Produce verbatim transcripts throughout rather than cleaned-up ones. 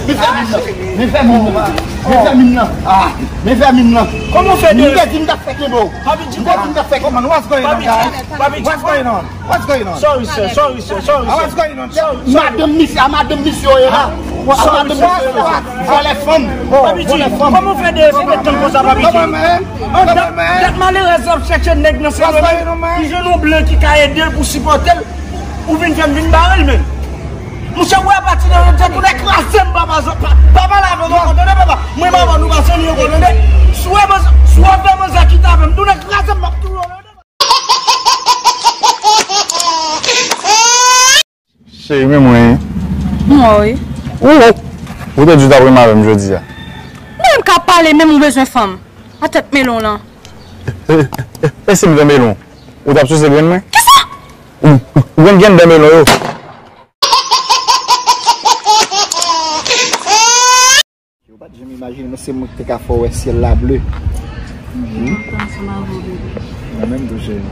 Men fèmin nan. Men fèmin nan. Men fèmin nan. Ah, men fèmin nan. Kòman w fè de... M te di m t ap fè kenbe w. Papi G, m te di m t ap fè kenbe w. Papi G, Papi G, what's going on? What's going on? Sorry, sir. Sorry, sir. Sorry, sir. Ah, what's going on? Sorry, sorry. Madanm misye, a madanm misye w ye la. A madanm misye w ye la. Vòlè fanm. Papi G, vòlè fanm. Kòman w fè de respekte m konsa, Papi G? Dat, dat malerèz ap chèche nèg nan Sendomeng. Li jwenn yon blan ki ka ede l pou sipòte l. Ou vin fè m vin bare l menm. Monchè, wè, apati de jodi a, tou nèg kraze m, papa, pa, pa pale avè m ankò, tande, papa. Mwen, papa, nou pa sanni ankò, tande. Si w wè manzè, si w wè manzè kite avè m, tou nèg kraze m, m ap touye w, tande. Cheri, men mwen. Mwen, wi. Ou, ou, ou te di w t ap renmen avè m jodi a. Mwen menm k ap pale, menm ou bezwen fanm. A tèt melon lan. E, e, e, e si m te melon, ou t ap sise grenn mwen? Kisa? Ou, ou konn grenn dan melon yo? Yo pa t janm imajine, non, se mwen ki te ka fè w wè syèl la ble. Mwen menm tou, cheri.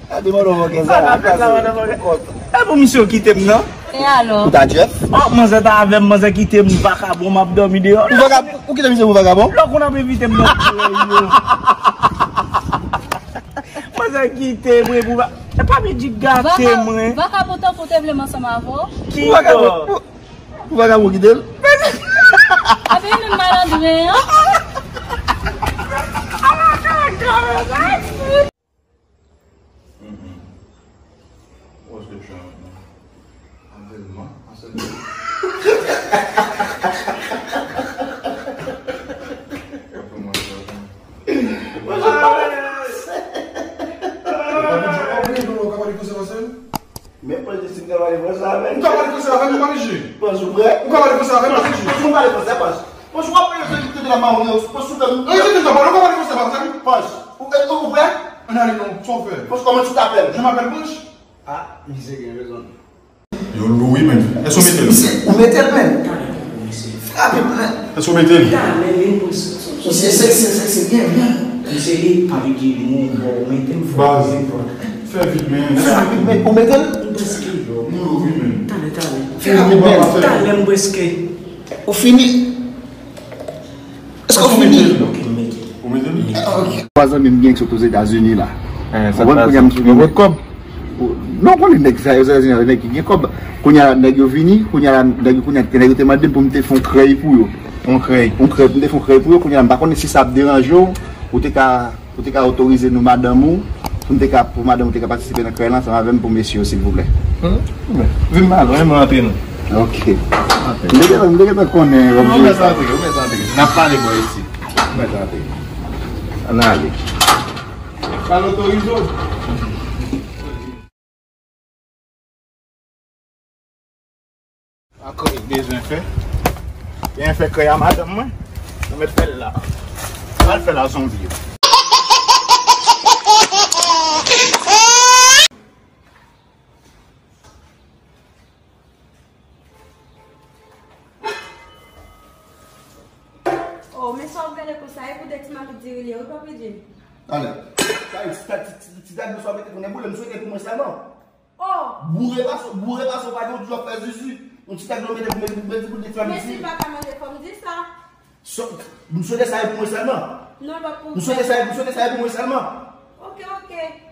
A, te mande w fè sa. E pou misye w kite m, non? E alò? Ou ta Jeff? Oh, manzè ta avè m, manzè kite m, vakabon, m ap dòmi deyò. Ou vakabon? Ou kite misye pou vakabon? Lè w konn ap envite m nan kouwè yo. Manzè kite mwen pou va-, e pa vin di gate mwen. Vakabon tankou te vle m ansanm avè w. Ki vakabon? Ou, ou vakabon kite l? Epi menm malandren an. Mm-mm. What's the jam? Avèlman, avèlman. Men pòz de si m ka pale fransè avè l. Ou ka pale fransè avè m, ou pa bezwen. Pòz, ou prè? Ou ka pale fransè avè m, ou pa bezwen. Pòz, ou pale fransè, pòz. Pòz, w ap pale fransè, tout la mawonnen, pòz, ou ka pale. Non, se tout tan pale, ou ka pale fransè avè m. Pòz, ou, ou, ou prè? Ann ale non, sa w fè? Pòz, comment tu t'appelles? Je m'appelle Bouch. Ah, misye gen rezon. Yo lou wi, men. Èske w mete l? Misye, ou mete l, men. Talè pou misye. Frape, men. Èske w mete l? Talè, men, pou se, se, se, se, se, se byen, byen. Misye, li pa vin di nou, bon, mete m fò. Baze, fè vit, men. Frape, men, ou mete l? M prèske. Yo, nou lou wi, men. Talè, talè. Frape, men. Talè, m prèske. Ou fini? Èske w fini? Ok, m mete. Ou mete l? Ah, ok. Twa zanmi m gen ki sot Ozetazini la. Eh, sa konprann, kounye a m sou yon kòb. Non, konnen nèg sa yo, Ozetazini la, nèg ki gen kòb. Kounye a nèg yo vini, kounye a nèg yo, kounye a nèg yo te mande m pou m te fè yon krèy pou yo. Yon krèy? Yon krèy, pou m te fè yon krèy pou yo, kounye a m pa konnen si sa ap deranje w, ou te ka Ou te ka otorize nou madanm ou, pou n te ka, pou madanm ou te ka patisipe nan krèy la ansanm avè m pou mesye yo, silvouplè. Hmm? Men, vin m al, renmen antre non. Ok. Antre. M te gentan, m te gentan konnen objektif. Non, ou mèt antre, ou mèt antre. N ap pale bò isit. Ou mèt antre. Ann ale. Pa l otorize w. Sa krèy bezwen fè. Gen fè krèy a madanm mwen. Mwen mèt fè l la. Al fè l a zonbi yo. Oh, men sa w ap gade konsa, e pou de ti mamit diri li ye, wi, Papi Jim. Talè. Sa, sa, ti, ti, ti, ti tag dlo sa w mete pou nèboule, m swete pou mwen sèlman. Oh! Boure pa sou, boure pa sou, pa gen yon djòb fè zuzu. Yon ti tag dlo mete pou mete, pou mete, pou mete, pou mete. Men si m pa ka manje, fò m di sa. So, m swete sa e pou mwen sèlman. Non, l pa pou ou. M swete sa e, m swete sa e pou mwen sèlman. Ok, ok.